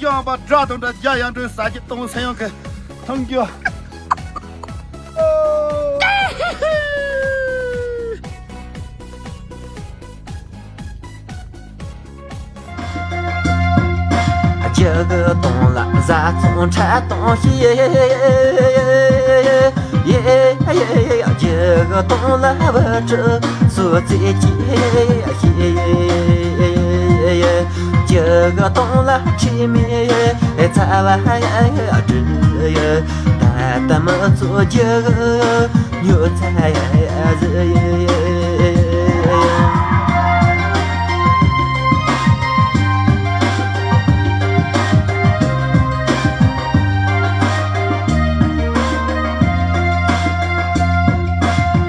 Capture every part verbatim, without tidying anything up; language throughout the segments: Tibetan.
ཀྱང་པ་དགྲ་དང་འདྲ་རྒྱ་ཡང་འདྲ་ཟ་རྒྱུ་གཏོང་སེམས་ཡོང་གི་མཐོང་རྒྱུ། རྒྱུ་གི་དོང་ལ་བཟའ་ཚང་ཁྲ་དང་ཤེས། རྒྱུ་གི་དོང་ལ་བུ་ཕྲུག་སུ་བརྩེ་ཅི་ཤེས། རྒྱུ་གི་དོང་ལ་ཁྲེལ་མེད་ཚ་བ་ཡ་ཡ་བྲི་ཡ། ད་ལྟ་མི་ཚོ་རྒྱུ་གི་ཉོ་ཚ་ཡ་ཡ་ཟི་ཡ།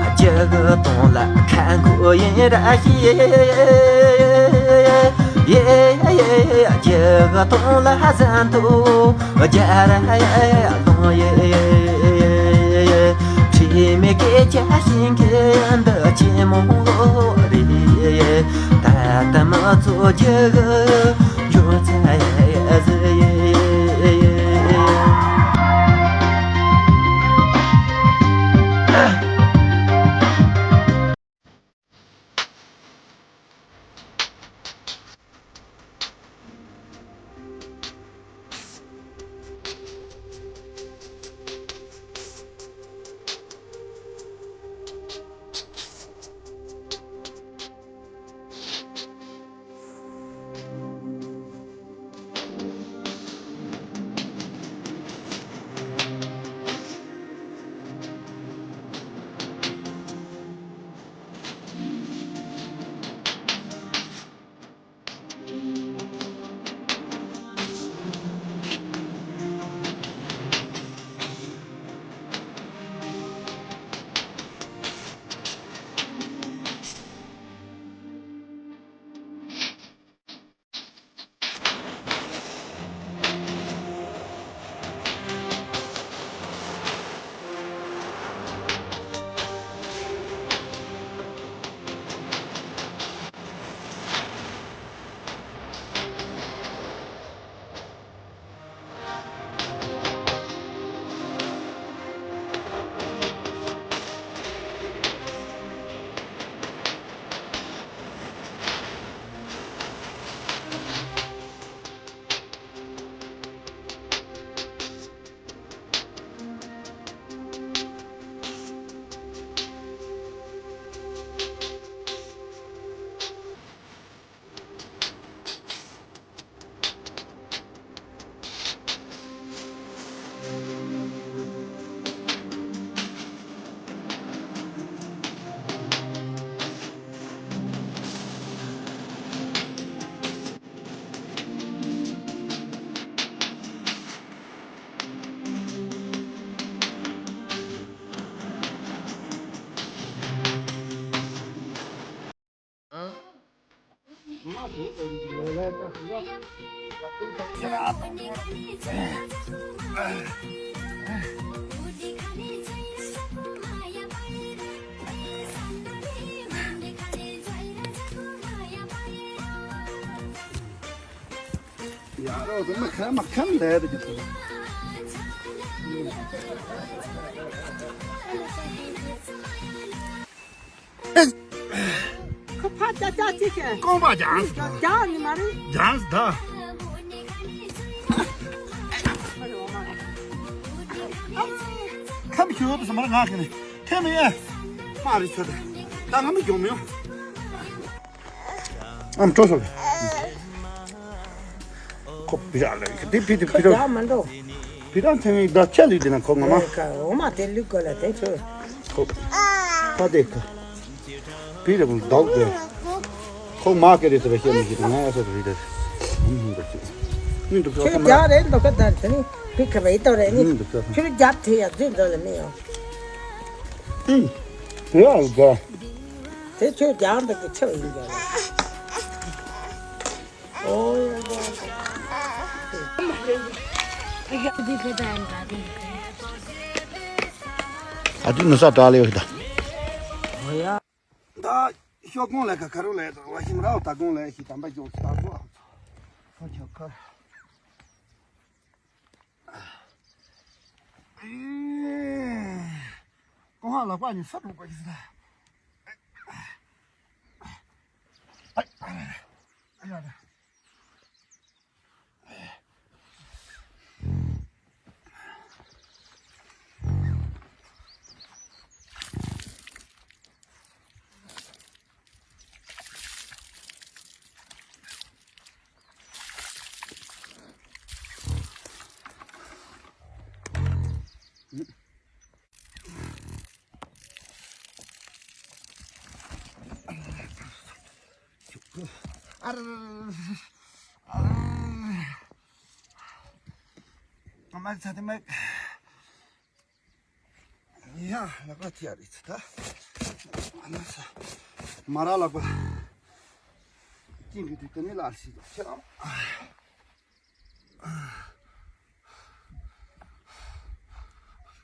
རྒྱུ་གི་དོང་ལ་ཁ་མགོ་ཡིན་ར་ཤེས། ཡེ་ཡེ་ཡེ། རྒྱུ་གི་དོང་ལ་ཟན་དུ་རྒྱ་ར་ཡ་ལོང་ཡེ། ཁྲེལ་མེད་སྐད་ཆ་བཤད་མཁན་འདི་ཆེན་མོ་རེད། ད་ལྟ་མི་ཚོ་རྒྱུ་གི་འབྱོར་ཚ་ཡ་ཟི་ཡེ། ཡ་རོ་དུ་མ་ཁ་མ་ཁམ་ལེ་དུ་གི་ཁོ་ཕ་ཅག་ཅག་ཅིག་གི་རྐང་པ་རྒྱང་རྒྱང་ནི་མ་རེད། རྒྱང་ད། ཁམ་ཞུ་དུ་སམ་ར་ང་གི་ནི་ཐེ་མི་ཡ། མ་རེད་ཚོད་ད་ང་མི་གྱོང་མི་ཡོང་། ཨམ་སྤྲོ་སོང་། ཁོ་བི་ར་ལ་དེ་བི་དེ་བི་ར། ཡ་མ་འགྲོ། བི་ར་ཚན་ཡིག་ད་ཆ་ལུས་དེ་ན་ཁོ་ང་མ། ཨོ་མ་དེ་ལུས་གོ་ལ་དེ་ཚོ། ཁོ་ཁ་དེ་ཁ། བི་ར་བུ་དོག་དེ། ཁོ་མ་ཀེ་རེ་ཚོ་བཤད་མི་ཤེས་ང་ཡ་ཚོ་བི་ར། མི་འདུག་ཁྱོད་ཁ་མ། རྒྱག་རེད་འདུག་ག་ད་དེ་ནི་བི་ཁ་བའི་ཏོ་རེད་ནི། མི་འདུག་ཁ་མ། ཁྱོད་རྒྱབ་དེ་ཡ་རྫུན་འདོད་ལ་མི་ཡོང་། ཨི། བི་ར་ལ་དེ་ཁྱོད་རྒྱག་འདུག་གི་ཆེ་བ་ཡིན་རྒྱག་རེད། ཨ་དུ་ནུ་ས་ཏྲ་ལེ་ཡོད་ད། ད་ཤོག་གོང་ལས་ཀ་ཁ་རུ་ལས་ད་བ་ཤིམ་རའོ་ད་གོང་ལས་ཤི་དམ་པ་ཞོག་ཤི་ད་གོ་ཨ་ཁྱོ་ཁ། ཀོང་ཧ་ལག་པ་ནི་ས་དྲུག་པ་ཡིན་ས། ཨ་ཡ་ར། ཨ་ར། ཨ་ར། ཨ་མ་ཚ་དེ་མ། ཡ། ལག་པ་ཐི་ཡ་རེད་ཚ་ད། ཨ་ན་ས། མ་ར་ལག་པ། ཅིང་གི་དུས་དེ་ནས་ལ་སི་ཁྱེད་རང་།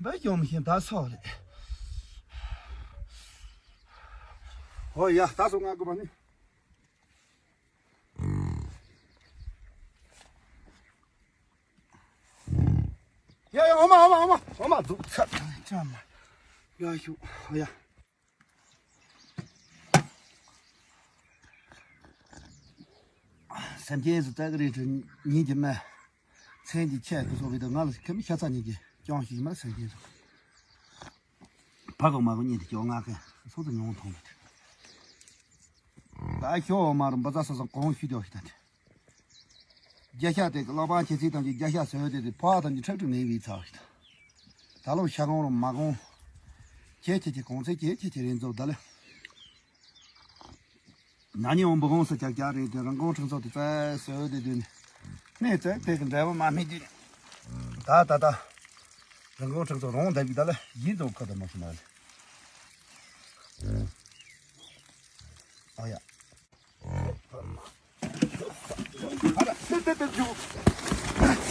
འབའ་ཡོང་མི་ཤེས་ད་སོག་རེད། ཧོ་ཡ་ད་སོ་ང་དགོས་པ་ནི། ཡ་ཡ་ཨོ་མ་ཨོ་མ་ཨོ་མ་ཨོ་མ་འཛུགས་ཚར་ཅམ། ཡ་ཤུ་ཧོ་ཡ། སེམས་ཅན་སུ་ཙག་གི་རེད་དྲན་ཉིན་གྱི་སྨྲ། མཚན་གྱི་ཆས་ཀྱི་བཟོ་བའི་དང་ང་ལ་ཁྱིམ་ཤ་ཚ་ཉིན་གྱི་སྐྱོང་ཞིག་མ་སེམས་ཅན་སུ། ཕ་གོ་མ་གོ་གཉིས་དེ་སྐྱོང་ང་གི་སོ་ཚ་ཉུང་མཐོང་གི། ད་ཤོ་མ་རུ་འབུ་ཚ་ས་ས་གོང་ཤུ་ཀྱོག་ཤི་ད་དེ། རྒྱ་ཤ་དེ་གི་གློག་པང་ཁྱེད་ཚིག་དང་གི་རྒྱ་ཤ་ཟོས་དེ་དེ་ཕོ་བ་དང་གི་ཁྲག་ཁྲིག་མེད་བའི་ཚ་ཤི་ད། ད་ལོ་ཤ་གོང་རུ་མ་གོང་། ཁྱེད་ཁྱེད་ཁྱེད་གོང་ཚེ་ཁྱེད་ཁྱེད་ཁྱེད་རེ་འཛོག་ད་ལེ། ན་ནི་འོང་བུ་གོང་ས་ཀྱག་ཀྱག་རེད་དེ་རང་གོང་ཁྲིམས་ཚོགས་དེ་ཙལ་ཟོས་དེ་དུས་ནི། གནས་ཙལ་དེ་གི་འབྲས་བུ་མ་སྨིན་དུས་ནི། ད་ད་ད། རང་གོང་ཁྲིམས་ཚོགས་རོང་བསྡད་ཀྱི་ད་ལེ་ཡིན་ཙོག་ཁ་ད་མ་སོང་ན་ལེ། ཨོ་ཡ། ཨ་ར་ཏེ་ཏེ་ཏེ་ཇུ།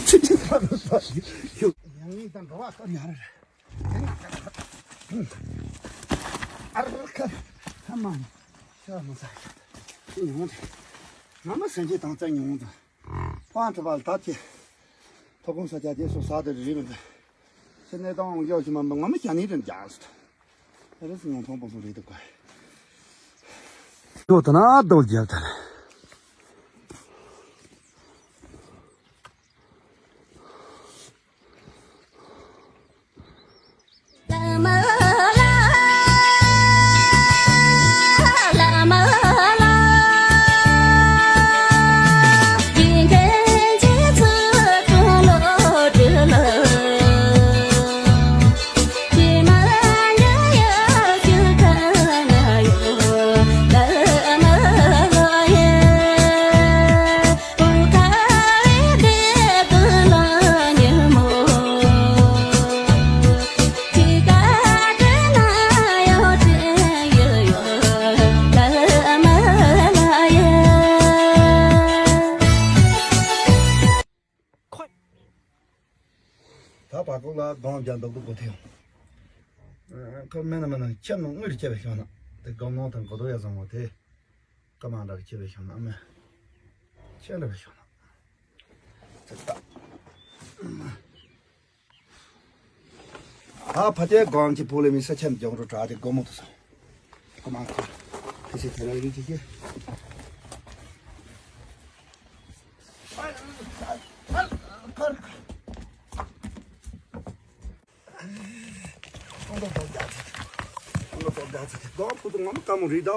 ཆི་ཆི་ཁ་ལོ་ས་ཞིག་ཞུ། ཡང་ངེས་དང་འགྲོ་བ་ཁར་ཡར། ཨ་ར་ཁ། ཧ་མ། ཤ་མ་ཟ། ཅི་ཡོང་དེ། ང་མ་སེམས་ཅན་དང་རྩ་ཉུང་དང་། ཕ་ཁྲི་བ་ལ་ད་ཁྱེད། ཐོ་ཁུང་ས་ཆ་དེ་སོ་ས་དེ་རི་རི་མི་འདུག་ཁྱེད་གནས་སྟངས་འོང་རྒྱག་ཞིག་མ་འབུ་ང་མི་ཞ་ནི་རེ་རྒྱག་སོ། ཨ་རེ་སི་ཉོང་ཐོང་པོ་སོ་རེད་འདུག་ག་ཞོ་ད་ན་རྡོ་རྒྱབ་ད་ན། ད་བར་སྐོར་ལ་སྡོང་རྒྱ་འདོག་འདོག་གོ་ཐེ་ཡོང་། ཁོ་མེད་ན་མེད་ན་ཁྱེད་ནང་དངུལ་ཁྱེད་བས་ཤོང་ན་དེ་སྒོ་ནང་དང་གོ་དོ་ཡ་བཟང་བ་དེ། ཀ་མ་འདྲ་ཁྱེད་བས་ཤོང་ན་ཨ་མེ། ཁྱེད་འདྲ་བས་ཤོང་ན། ཚེ་ད། ད་ཕ་ཏའི་སྒོམ་གྱི་བུ་ལས་མི་ས་ཆེན་རྒྱང་རུ་གྲགས་ཏེ་སྒོ་མོ་དུ་སོང་། ཁོ་མ་ཁོ། ཁི་སི་ཐེ་ར་ཡི་ཅི་ཅི། ཁོང་ཁྲོ་སྒོམ་རྒྱག་ཚེ། ཁོང་ཁྲོ་སྒོམ་རྒྱག་ཚེ། སྒོམ་ཕུ་དུ་ངོ་མ་དཀའ་མོ་རེད་དོ།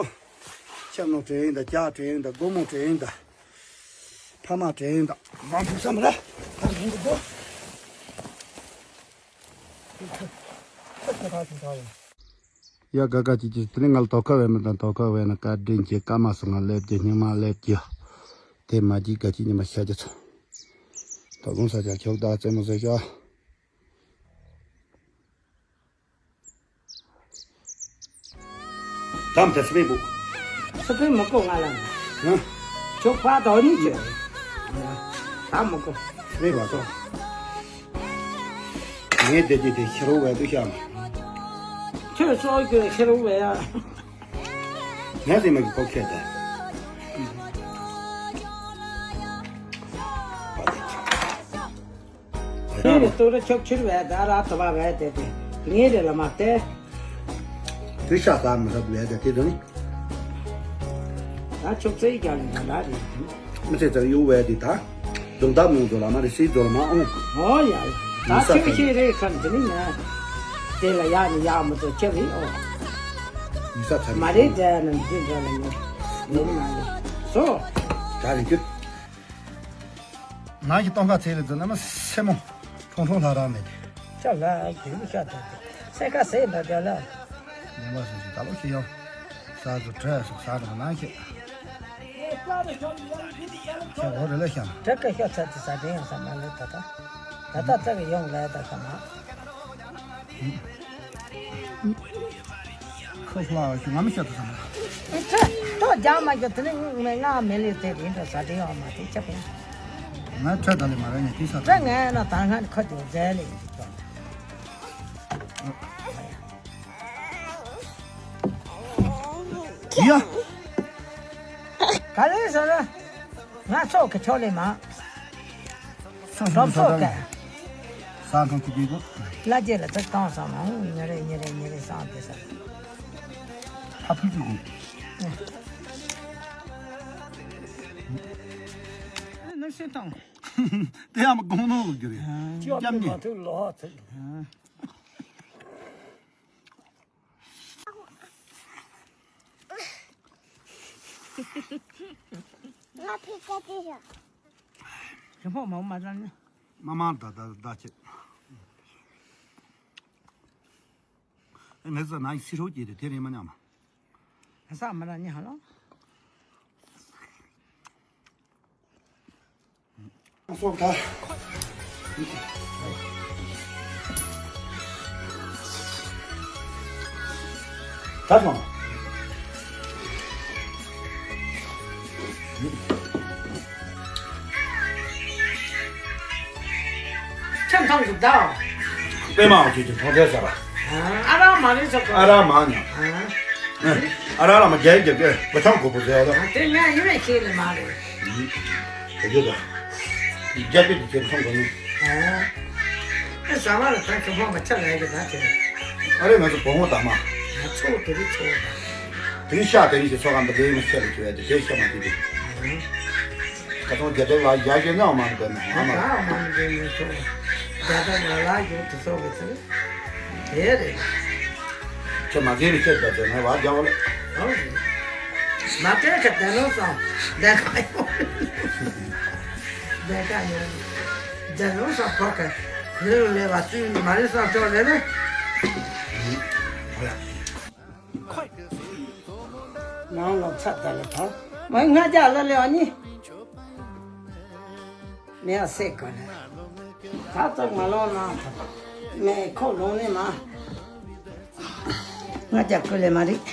ཆབ་ནོ་དྲན་ཡིན་ད་རྒྱག་དྲན་ཡིན་ད་སྒོ་མོ་དྲན་ཡིན་ད། ཕ་མ་དྲན་ཡིན་ད་མང་ཕུག་བསམ་ར། ད་ཁོང་ཁྲོ་སྒོམ། ཡ་ག་ག་ཅི་ཅི་དེ་ནི་ང་ལ་དོ་ཁ་བས་མི་དང་དོ་ཁ་བས་ན་བཀའ་དྲིན་ཆེ། ཀ་མ་སོང་ང་སླེབས་ཀྱི་སྙིང་མ་སླེབས་ཀྱི། དེ་མ་ཅིག་ག་ཅི་ཉི་མ་ཤ་རྒྱ་ཚོ། དོ་དགོང་ས་ཆ་ཁྱོག་བདག་རྩེད་མོ་ཟེར་ཤོག་དམ་དེ་སི་པེ་བུ། སི་པེ་མི་གོ་ང་ལ། ཧ། ཁྱོད་ཕ་དོ་ནི་ཁྱོད། ད་མི་གོ། སི་པེ་བ་གོ། ངས་དེ་དེ་དེ་ཤི་རོ་བས་དུ་ཤ་མ། ཁྱོད་སོ་གྱོད་ཤི་རོ་བས་ཡ། ངས་དེ་མ་གི་གོ་ཁྱད་དེ། ངའི་རེ་ཏོ་རེ་ཆོག་ཆུར་བས་ད་ར་ཐོ་བ་བས་དེ་དེ། ངའི་རེ་ལ་མ་བལྟས། དེ་ཤ་ཟ་མི་ཐུབ་བས་དེ་དེ་དོ་ནི། ད་ཆོག་ཚེ་རྒྱག་ལ་ད་ར་རེད། མི་ཚེ་ཚར་གཡོ་བས་དེ་ད། སྡུག་ད་མྱོང་ཚོ་ལ་མ་རེ་སྲིད་ཚོ་ལ་མ་ཨོ། ཨོ་ཡ་ཡ། ད་ཆོག་ཤེས་རེད་ཁམས་དེ་ནི་ང་། དེ་ལ་ཡག་ནི་ཡག་མི་ཚོ་ཆེ་རེད་ཨོ། ཡིན་ས་ཚར་མ་རེད་དེ་ནི་འཛིན་གྲྭ་ལ་ནི། ཡིན་མ་རེད་སོ། ད་རེད་རྒྱུ། ནང་གི་སྟོན་ཁ་ཚེ་རེ་ཚོ་ན་མ་སེ་མོ། ཁྲོང་ཁྲོང་ལྷ་ར་མེད་དེ། ཤ་ལ་རྒྱུ་ཤ་དང་སེ་ཁ་སེ་ལ་རྒྱ་ལ། ལེན་པ་སོ་ཞིག་ད་ལོ་ཤི་ཡང་། ས་ཚོ་བྲོས་སོགས་ས་དང་ནང་ཤེས། ཁྱེད་འོ་རེ་ལ་ཤང་། བྲག་གི་ཤ་ཚ་དེ་ས་དེ་ཡང་ས་མ་ལེ་ད་ད། ད་ད་ཚ་གི་ཡོང་ལ་ད་ཤ་མ། ཁོ་ལ་ཤི་ང་མི་ཤ་དུ་ས་མ། ཁྲ་ཏོ་རྒྱ་མ་གི་དེ་ནི་ང་མེ་ལི་དེ་རིན་དུ་ས་དེ་ཡང་མ་དེ་ཆ་པེ། ང་ཁྲ་ད་ལེ་མ་ར་ཉེ་དེ་ས་ཁྲ་ང་ན་ད་ང་ཁ་དེ་རྒྱ་ལེ་ཡིན་དུ། ཡ། ག་ལེ་ཟེར་ན། ང་ཚོགས་ཀྱི་ཕྱོགས་ལས་མ། སོ་སོ་སོ་སོ་སོ་ཀ། ས་ཁང་གི་དུས་གོ། ལ་རྒྱལ་ལ་ཚ་གང་སང་མ་འོང་ཉེ་རེ་ཉེ་རེ་ཉེ་རེ་སང་དེ་ས། ཕ་ཕུལ་གྱི་གོ། ནུབ་སེ་དང་། དེ་ཡང་དགོང་ནོ་ལོ་རྒྱུ་རེད། སྐྱབས་ཉེ། ང་ཕི་ཀ་ཏི་ཡ། རི་མོ་མ་མ་ར་ནི། མ་མ་ད་ད་ད་ཆེ། ངེད་ཚོ་ནང་སི་རོ་སྐྱེས་ཏེ་དེ་རིང་མ་ཉམས། ས་མ་ར་ནི་ཧ་ལོ། སོང་ད། ད་སོང་། ཁྱམས་ཐང་གི་ཟླ། པད་མ་འོ་ཆུ་ཆུ་མཐོང་ཐལ་ཟེར་བ། ཨ་རག་མ་རེད་ཟེར་གོ། ཨ་རག་མ་ཉམས། ཨ་རག་ལ་མ་རྒྱལ་རྒྱབ་ཀྱི་བུ་ཆང་གོ་བུ་ཟེར་ལ། དེ་ངས་ཡིན་ནས་ཤེས་ནི་མ་རེད། དེ་ཡོད་ད། རྒྱལ་པོ་དེ་ཁྱེད་མཐོང་གོ་ནི། ཨ་ཟ་མ་ལ་ད་ཁྱོད་ཕོ་མ་ཆ་ལ་ཡ་གི་ད་དེ། ཨ་རེ་ང་ཚོ་བུ་མོ་དང་མ། ང་ཚོ་དེ་རིགས་ཚོ་ད། དེ་ཤ་དེ་རིགས་ཀྱི་ཚོ་གམ་པ་དེ་མ་ཤ་ལ་ཁྱོད་ཡ་དེ་དེ་ཤ་མ་དེ་དེ། ཁ་སང་རྒྱ་དེབ་ལ་ཡ་གི་ནའོ་མ་འདོན་ནའོ་མ། ནའོ་མ་འདོན་ནའོ་ཚོ། རྒྱ་དེབ་ལ་ལ་ཡོད་དུ་སོང་བའི་ཚེ། དེ་རེད། ཁྱོད་མ་ཟེར་ནས་ཁྱེད་ད་ཟེར་ནས་བ་རྒྱ་བ་ལ། ཨོ། མ་སྤྲད་ཁ་བདེ་ལོང་སོང་། བདེ་ཁ་ཡོང་། བདེ་ཁ་ཡོང་། བདེ་ལོང་སོང་ཕོ་ཁ། ལེ་ལོ་ལེ་བ་ཙུན་མ་རེད་སོང་ཅོག་ལེ་ལེ། ནང་ལ་ཚ་ད་ལ་ཐང་། མ་ང་ཅག་ལ་ལེ་བ་ནི། མེ་ཡ་སེ་ག་ལེ། ད་ཙག་མ་ལོང་ན་ད། མེ་ཁོ་ལོང་ནི་མ། ང་ཅག་ཀུ་ལེ་མ་རིག་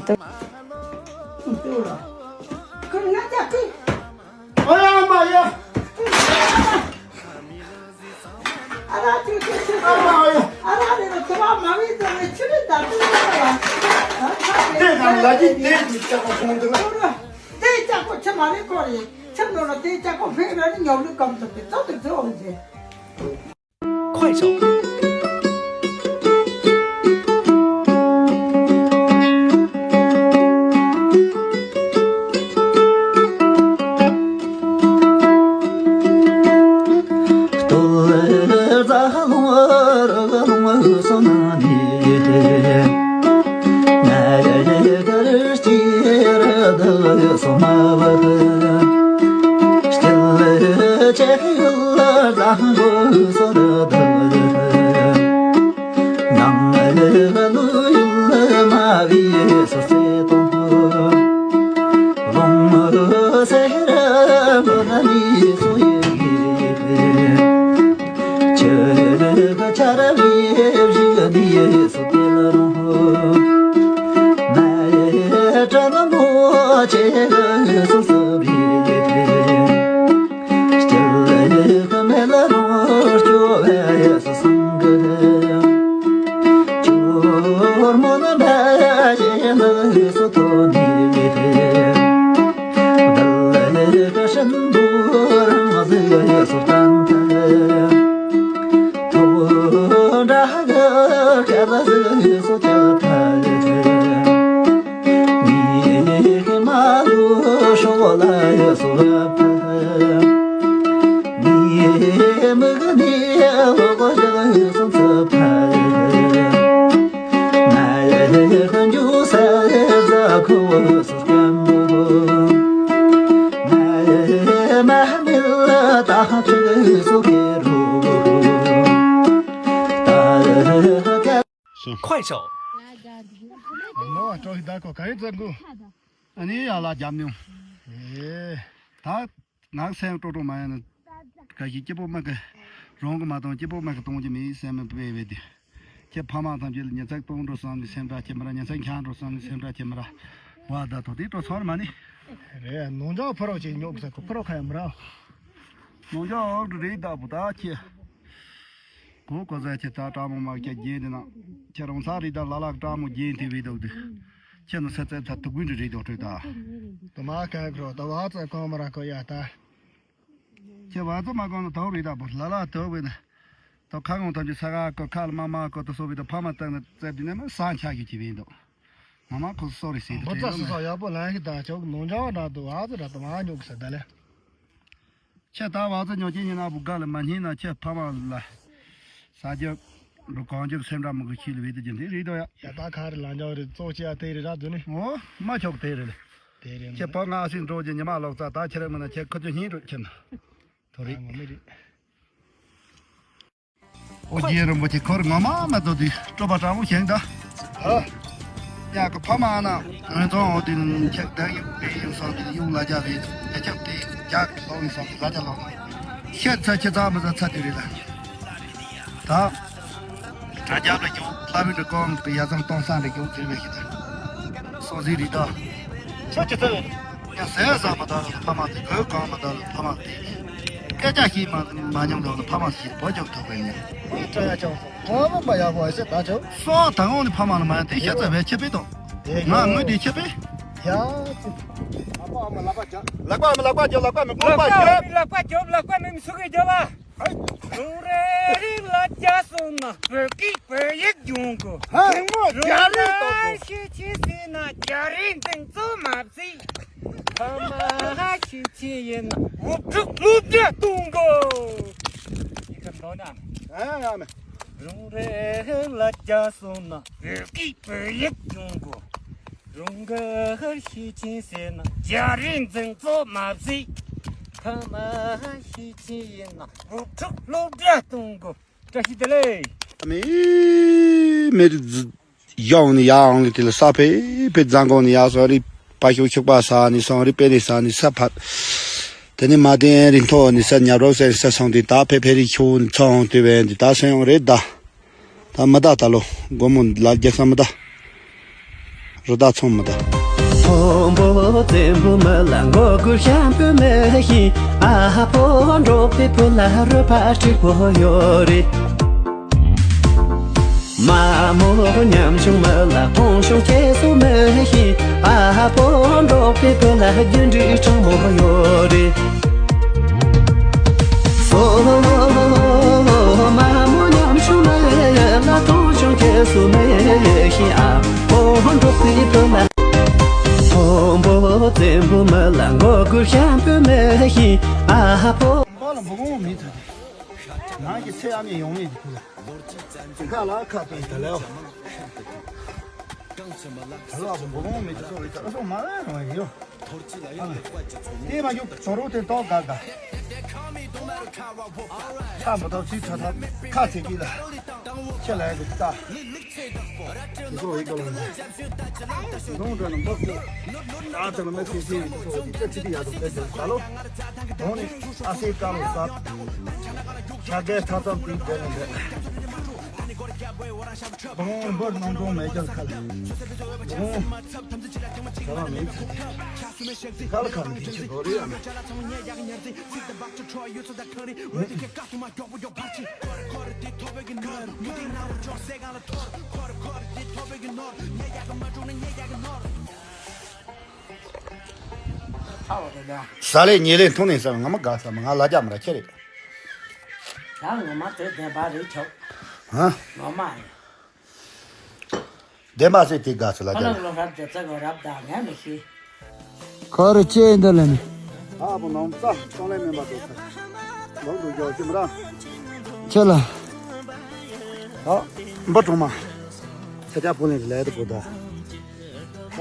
ཏུ། ཏུ་ལ། ཀུ་ང་ཅག་ཀུ། ཨ་ཡ་མ་ཡ། ཨ་ར་ཅུ་ཅུ་ཅུ། ཨ་ར་ཡ། ཨ་ར་རེ་རེ་ཚེ་བ་མ་བི་ཙེ་རེ་ཆུ་རེ་ད་ཏུ་ལ་ཡ། དེ་དང་ལ་ཅི་དེ་ཅི་ཅག་པོ་ཁོང་དུ་ལ། དེ་ཅག་པོ་ཆུ་མ་རེ་ཁོ་རེ་ཆུ་ནོ་ལ་དེ་ཅག་པོ་ཕེ་ར་ནི་ཉོ་ལུ་ཀམ་ཏུ་པི་ཙོ་ཏུ་ཙོ་འོང་ཟེ། 快手。快手。 ནོ་ཨ་ཀྲོ་ཧི་ད་ཀོ་ག་ཡི་ཙ་གུ། ཨ་ནི་ཡ་ལ་རྒྱབ་ནིའུ། ཨེ། ད་ངག་སེང་ཀྲོ་ཀྲོ་མ་ཡ་ན། ག་ཞིག་སྐྱིད་པོ་མ་གི། རང་གི་མ་གཏོང་སྐྱིད་པོ་མ་གི་གཏོང་གི་མི་སེམས་མི་སྤེལ་བས་དེ། ཁྱེད་ཕ་མ་ཐམས་ཅད་ལ་ཉེ་ཚན་གཏོང་འགྲོ་བསམ་གི་སེམས་ཁྲལ་ཁྱེད་མ་ར་ཉེ་ཚན་འཁྱང་འགྲོ་བསམ་གི་སེམས་ཁྲལ་ཁྱེད་མ་ར། བ་ད་དོ་དེ་ཀྲོ་ཚོར་མ་ནི། རེད་ནོ་འཇོག་ཕ་རོག་ཅིག་ཉོ་གི་ས་ཁོ་ཕ་རོག་ཁ་ཡ་མ་ར། ནོ་འཇོག་འོག་ཏུ་རེད་ད་བུ་ད་ཁྱེད། གོ་གོ་ཟ་ཁྱེད་ད་ཀྲ་མོ་མ་ཁྱེད་རྒྱན་དེ་ན། ཁྱེད་རང་ཚ་རེད་ད་ལ་ལག་ཀྲ་མོ་རྒྱན་དེ་བས་འདུག་དུ། ཁྱེད་ནི་ས་ཚད་ཚ་དུ་ཀུན་དུ་རེད་འདུག་ཁྲོད་ད། དུ་མ་ཁ་ཁྲོ་ད་བ་ཚ་གང་མ་ར་ཁོ་ཡ་ད། ཁྱེད་བ་ཚ་མ་གང་ན་དོ་རེད་ད་བུ་ལ་ལག་དོ་བས་ན། ད་ཁ་ངོ་ཐམས་ཅད་ས་ག་ཀོ་ཁ་ལ་མ་མ་ཀོ་ད་སོ་བས་ད་ཕ་མ་བཏང་ན་རྩེ་དུ་ནས་ན་ས་ཆ་གི་ཅི་བས་འདུག་ང་མ་ཁོ་སོ་རེ་སེ་དུ་བུ་ཚ་སུ་སོ་ཡག་པོ་ལ་ཡག་གི་ད་ཅོག་ནོ་འཇོག་ན་དུ་བ་ཚ་ར་དུ་མ་ཉོ་གི་ས་ད་ལེ། ཁྱེད་ད་བ་ཚ་ཉོ་ཅན་ཡིན་ན་བུ་ག་ལ་མ་ཉན་ན་ཁྱེད་ཕ་མ་ལ། ས་རྒྱབ། འགྲོ་གང་རྒྱབ་སེམས་ཁྲལ་མི་དགོས་ཁྱི་ལ་བེད་དུ་ཅན་དེ་རེད་དོ་ཡ། ཡ་ད་ག་རེ་ལ་འཇོག་རེད་གཙོ་ཆེ་ཡ་དེ་རེད་ར་དུ་ནི། འོ། མ་ཆོག་དེ་རེད་ལེ། དེ་རེད་ཁྱེད་ཕ་ང་སེང་འགྲོ་རྒྱུ་ཉི་མ་ལོག་ཙ་ད་ཁྱེད་རང་མིན་ན་ཁྱེད་ཁོ་ཚོ་ཉིན་འགྲོ་ཁྱེད་ན། དོ་རེད། ང་མི་རེད། ཨོ་རྒྱན་རིན་པོ་ཆེ་ཁོར་ངོ་མ་མ་ཐོབ་དུས་སྤྲོ་བ་དྲང་མོ་བཞེངས་ད། ཨ། ཡ་གི་ཕ་མ་ན་ངན་ཚོང་འོ་དེ་ཁྱེད་བདག་ཡུག་པའི་ཡུག་སོང་དེ་ཡུག་ལ་རྒྱ་བའི་དེ་ཁྱབ་དེ་རྒྱ་གི་ལོག་ཡིན་སོང་ལ་རྒྱ་ལོག་ཤེད་ཚ་ཁྱེད་ཚ་མི་ཚ་ཚ་དེ་རེད་ལ། ད། དྲ་རྒྱ་ལ་རྒྱུག་ལྷ་བུ་འདྲ་ཀོང་གི་ཡ་ཚང་སྟོང་སང་རེ་རྒྱུག་དེ་བས་ཤི་ད། སོ་ཟི་རི་ད། ཁྱོད་ཅི་ཚ་ཡོད། ཡང་ཟས་ཟ་མ་ད་ལ་ཕ་མ་དེ་གོས་གང་མ་ད་ལ་ཕ་མ་དེ། སྐད་ཆ་ཞིག་མ་མ་ཉམས་ལོག་ལ་ཕ་མ་ཞིག་བོ་ཅོག་ཐུབ་པའི་ཉིན། ཨོ་ཏྲ་ཡ་ཅོག་ཨོ་མ་མ་ཡ་བོ་ཨེ་ཤེ་ད་ཅོག་སོ་ད་ངོ་ནི་ཕ་མ་ལ་མ་ཡ་དེ་ཤ་ཚ་བས་ཆེ་པེ་དོ། ང་ངོས་དེ་ཆེ་པེ། ཡ། ཨ་ཕ་ཨ་མ་ལག་པ་རྒྱབ། ལག་པ་ཨ་མ་ལག་པ་རྒྱབ་ལག་པ་མི་ལག་པ་རྒྱབ། ལག་པ་རྒྱབ་ལག་པ་མི་མི་སུ་གི་རྒྱབ་ཨ། རང་རེ་རིགས་ལ་རྒྱ་སོང་ན་བོད་སྐད་བོད་ཡིག་སྦྱོང་དགོས། ཧ། རིང་མོ་རྒྱ་རིགས་གཏོང་དགོས། ཤེས་ཆེ་ཟེར་ན་རྒྱ་རིགས་འཛིན་གཙོ་མ་བརྩིས། ཕ་མ་ཤེས་ཆེ་ཡིན་ན་སློབ་ཕྲུག་སློབ་གྲྭ་གཏོང་དགོས། ཡི་གེ་འདོན་ན། ཨ་ཡ་མེ། རང་རེ་རིགས་ལ་རྒྱ་སོང་ན་བོད་སྐད་བོད་ཡིག་སྦྱོང་དགོས། རང་གི་ཧར་ཤེས་ཆེན་ཟེར་ན་རྒྱ་རིགས་འཛིན་གཙོ་མ་བརྩིས། ཕ་མ་ཧར་ཤེས་ཆེན་ཡིན་ན་སློབ་ཕྲུག་སློབ་གྲྭ་གཏོང་དགོས། བཀྲ་ཤིས་བདེ་ལེགས། མི་མི་ཡོང་ནི་ཡང་ལི་དེ་ལ་ས་ཕེ་ཕེ་རྫང་གོང་ནི་ཡ་སོང་རི་པ་ཤུག་ཤུག་པ་ས་ནི་སོང་རི་པེ་ནི་ས་ནི་ས་ཕ། དེ་ནི་མ་དེ་རི་མཐོ་ནི་ས་ཉབ་རོག་སེ་ས་སོང་དེ་ད་ཕེ་ཕེ་རི་ཆུ་ནི་ཚོང་དེ་བན་དེ་ད་སོང་རེད་ད། ད་མི་ད་ད་ལོ། སྒོར་མོ་ལ་རྒྱག་ས་མི་ད། རི་ད་ཚོང་མི་ད། མཐོན་པོ་བཙན་པོ་མི་ལ་མགོ་སྒུར་ཤམ་པོ་མི་ཤེས། ཨ་ཕོ་འབྲོག་པའི་བུ་ལ་རུས་པ་སྐྱིད་པོ་ཡོད་རེད། མ་མོ་ཉམ་ཆུང་མི་ལ་མཐོང་ཆུང་སྐྱེ་སུ་མི་ཤེས། ཨ་ཕོ་འབྲོག་པའི་བུ་ལ་རྒྱུ་འབྲས་དྲང་མོ་ཡོད་རེད། ཨོ་མ་མོ་ཉམ་ཆུང་མི་ལ་མཐོང་ཆུང་སྐྱེ་སུ་མི་ཤེས། ཨ་ཕོ་འབྲོག་པའི་བུ་ལ་མཐོན་པོ་བཙན་པོ་མི་ལ་མགོ་སྒུར་ཤམ་པོ་མི་ཤེས། ཨ་ཕོ། ང་ལ་འབུ་གུང་མི་ཚོད་དེ། ང་གི་ཚེ་ཨ་མྱེས་ཡོང་མེད་ཀྱི་ཁུ་ལ། ཁ་ལ་ཁ་དོན་དེ་ལའོ། ད་ལོ་ཨ་ཕོ་འབུ་གུང་མི་ཚོད་ཚོད་རེད་ད་སོ་མ་རེད་རེད་ཡོ། ཨ་མ། དེ་མ་རྒྱུག་ཇོ་རུ་དེ་ཏོག་དགའ་དགའ། ཁ་མ་ཐོབ་ཚིག་ཁྲ་ཐབ་ཁ་ཚིག་གི་ལ། ཁྱེད་ལ་ཡ་གི་ལྟ། དེ་ཚོ་ཡི་ག་ལ་ནི། གདོང་འདྲ་ན་མོག་གི། ཨ་ཙི་ལ་མེ་ཚིག་ཚིག་ཡི་ག་ཚོ་ཡི་ག་ཚིག་ཡ་དོ་དེ་ཚོ་ད་ལོ། གདོང་ནི་ཨ་སེ་ཀ་ལོ་ཟབ། ཤ་གའི་ཐ་ཚམ་དེ་འདྲ་ནི་འདྲ། བོང་འབུར་སྣང་གྲོང་མེ་རྒྱལ་ཁ་ལ། བོང་། ཁ་ལ་མེ་ཚ་དེ། ཁ་ལ་ཁ་ལ་དེ་ཆེ་རོ་རེ་ཡ་མེ། ཟ་ལེ་ཉེ་ལེ་འཐུང་ནས་ཟ་ང་མ་དགའ་ས་མ་ང་ལ་རྒྱ་མ་ར་ཁྱེད་རེད། ད་ངོ་མ་དེ་བདེན་པ་རེད་ཆོག་ཧ། ངོ་མ་ཡིན། བདེ་མ་སྲིད་དེ་དགའ་ཚོད་ལ། ཁོ་རང་ལོ་རབ་རྒྱ་ཚ་གོ་རབ་དང་ང་མི་ཤེས། ཁོ་རུ་ཅེ་འདི་ལ་ནི། ཨ་བུ་ནང་ཙ་ཙོང་ལེ་མེན་པ་དོ་ཚ། ལོག་འགྲོ་རྒྱག་ཅི་མ་ར། ཁྱེད་ལ། ཨ་འབུ་གྲོང་མ། ས་ཆ་ཕོ་ལེན་ལས་དུ་གོ་ད།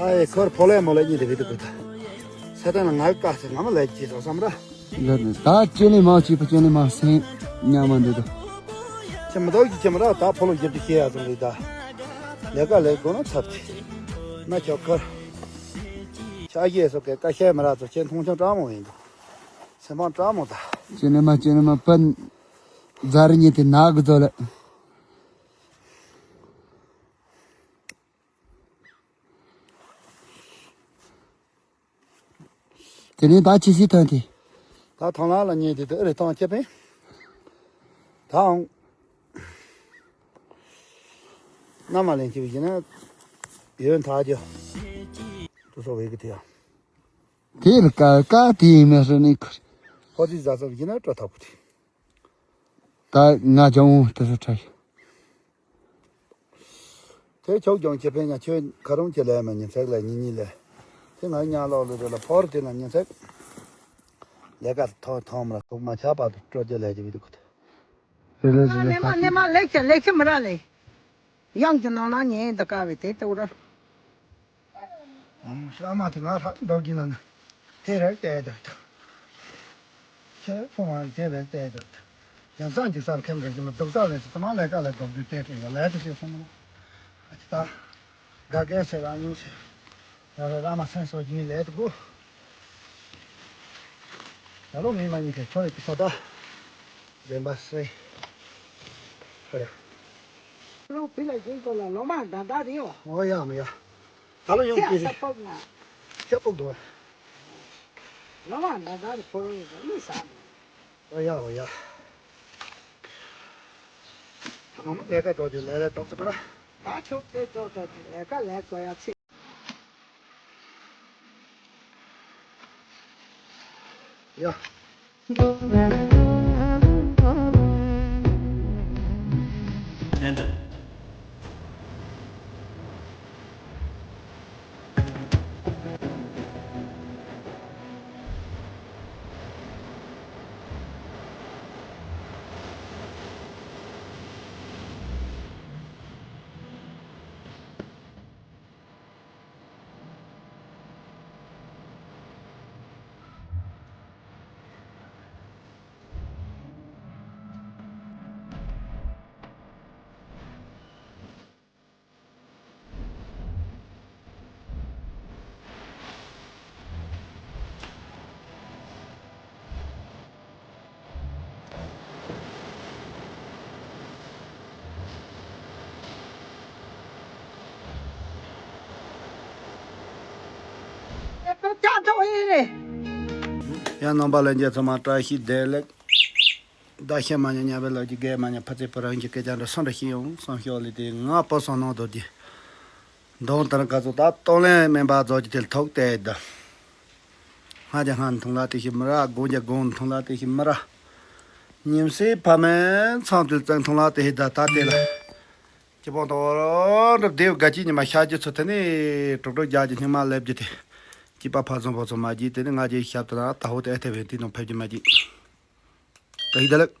ཨ་ཡེ་ཁོར་ཕོ་ལེ་མོ་ལེ་གཉིས་དེ་བི་དུ་གོ་ད། ས་ཐན་ལ་ང་དཀའ་ས་ང་མ་ལས་ཅི་སོ་བསམ་ར། ལ་ནི་ད་ཅེ་ནི་མ་ཅི་ཕ་ཅེ་ནི་མ་སེང་ཉ་མ་འདི་དུ། ཁྱེད་མི་དོ་གི་ཁྱེད་མ་ར་ད་ཕོ་ལོ་རྒྱབ་ཏུ་ཤེས་ཡ་ཙམ་རེད་ད། ལས་ཀ་ལས་དགོས་ན་ཚབ་ཆེ། ན་ཁྱོད་ཁར། ཤ་ཡེ་སོ་ཀེ་ཀ་ཤེ་མ་ར་ཚོ་ཁྱེད་མཐོང་ཆུང་སྤྲང་མོ་ཡིན་འདུག་སེམས་པ་སྤྲང་མོ་ད། ཅེ་ནི་མ་ཅེ་ནི་མ་པན། ཛ་རི་ཉི་དེ་ནག་གི་ཛོ་ལེ། དེ་ནས་ད་ཅི་སྲིད་ཐོན་ཏེ། ད་ཐང་ལ་ལ་ཉེ་དེ་དུ་ཨེ་རེ་ཐང་ཁྱེད་པས། ད་ཨང་། མནའ་མ་ལེན་ཁྱེད་པས་ཡིན་ན། ཡོན་ཐག་རྒྱོ། དུ་སོ་བའི་གི་དེ་ཡང་། དེ་རུ་ཀ་ཀ་དེ་ཡིན་མེད་རེ་ནི་ཁུར། ཧོ་དི་ཟ་ཟ་བ་ཡིན་ན་སྤྲོ་ཐག་པོ་དེ། ད་ང་ཅང་དེ་སུ་ཁྲ་ཡི། དེ་ཁྱོད་ཀྱང་ཁྱེད་ཕན་ཡང་ཁྱོད་ཁ་རུང་ཁྱེད་ལས་མ་ཉིན་ཚེག་ལས་ཉིན་གཉིས་ལས། དེ་ང་ཉག་ལོག་ལོ་རེ་ལ་ཕོར་དེ་ན་ཉིན་ཚེག་ལས་ཀ་ཐོ་ཐོང་མ་ཐུག་མ་ཆག་པ་དུ་སྤྲོ་རྒྱུ་ལས་ཀྱི་བི་དུ་ཁུ་ཐུ། རེ་ལེ་རེ་ལེ་ནས་མ་ནས་མ་ལེགས་ཆ་ལེགས་ཆ་མི་ར་ལེ། གཡང་གི་ནང་ན་ཉལ་འདི་ཀ་བའི་དེ་ལྟ་བུ་ར། ཨང་། བླ་མ་དེ་ང་ལྷག་འདོགས་ཀྱི་ན་ན། དེ་རེག་བལྟས་འདུག་ད། ཁྱེད་ཕོ་བ་དེ་རེག་བལྟས་འདུག་ད། ཡང་སང་གི་སར་ཁེམ་རེ་ཞིག་ལ་སྡུག་ས་ལས་སུ་ཚང་མ་ལས་ཀ་ལས་འགོག་རྒྱུ་དེ་དེ་ཡང་ལས་དུ་ཞེས་གསུངས་ནོ། ཨ་ཅི་ད། དགའ་དགའ་ཟེར་རང་ཉུང་ཟེར། ཡང་རེ་བླ་མ་སེམས་གསོ་གྱིན་ལས་དུ་དགོས། ད་ལོ་མི་མ་ཉིད་ཀྱི་ཁྱོད་ཀྱི་ས་ད། རེམ་པ་སེ། ཧ་ལས། ལོ་བི་ལ་ཡིན་གོ་ལ་ལོ་མ་འདྲ་འདྲ་རེད་ཡོ། ཨོ་ཡ་མི་ཡ། ད་ལོ་ཡོང་ཁྱེད་གི་ས་རེད། ཕོག་ན། ཁྱེད་ཕོག་འདུག་ལོ་མ་འདྲ་འདྲ་རེད་ཕོ་རོ་ཡིན་གོ་མི་ས་མི། ཨོ་ཡ་ཨོ་ཡ། ཨ་མ་ལས་ཀ་འགྲོ་རྒྱུ་ལས་ལས་ཏོག་ཙམ་པ་ལ། ད་ཁྱོད་དེ་འགྲོ་འགྲོ་རྒྱུ་ལས་ཀ་ལས་དགོས་ཡ་ཚིག་ཡ། ཡང་རྣམ་པ་ལྷན་རྒྱས་ཚང་མ་བཀྲ་ཤིས་བདེ་ལེགས། ད་ཤེས་མ་ཉན་ཉ་བའི་ལོ་རྒྱུས་རྒས་མ་ཉན་ཕ་ཚེ་བུ་རང་གི་སྐད་ཆ་འདྲ་སོ་འདྲ་ཤེས་ཡོང་བསམ་ཤོག་ལི་དེ་ང་པོ་སོང་ནང་དོ་དེ། གདོང་ལྟར་ག་ཚོད་ད་གཏོང་ལེན་མིན་པ་རྫོགས་ཀྱི་དེ་ཐོག་དེ་ད། སྔ་རྒྱ་སྔ་འཐུང་ལ་དེ་ཤི་མི་ར་དགོང་རྒྱ་དགོང་འཐུང་ལ་དེ་ཤི་མི་ར། ཉིན་སྲིབ་ཕ་མའི་མཚམས་དུས་བཙན་འཐུང་ལ་དེ་ཤི་ད་ད་དེ་ལ། སྤྱི་བོང་དང་འོ་འགྲུབ་སྡེའུ་དགའ་སྐྱིད་ཉི་མ་ཤར་རྒྱུ་ཚོ་དེ་ནི་གྲོགས་གྲོགས་རྒྱག་རྒྱུ་སྙིང་མ་ལེབ་རྒྱུ་དེ། སྐྱིད་པ་ཕ་ཚོ་ཕོ་ཚོ་མ་རྒྱུ་དེ་ནི་ང་རྒྱའི་ཞབས་ཏུ་ན་ད་ཧོ་དེ་ཨེ་ཐེ་བའི་དུས་ནང་ཕེབས་རྒྱུ་མ་རྒྱུ། ད་ཧི་ད་ལེགས།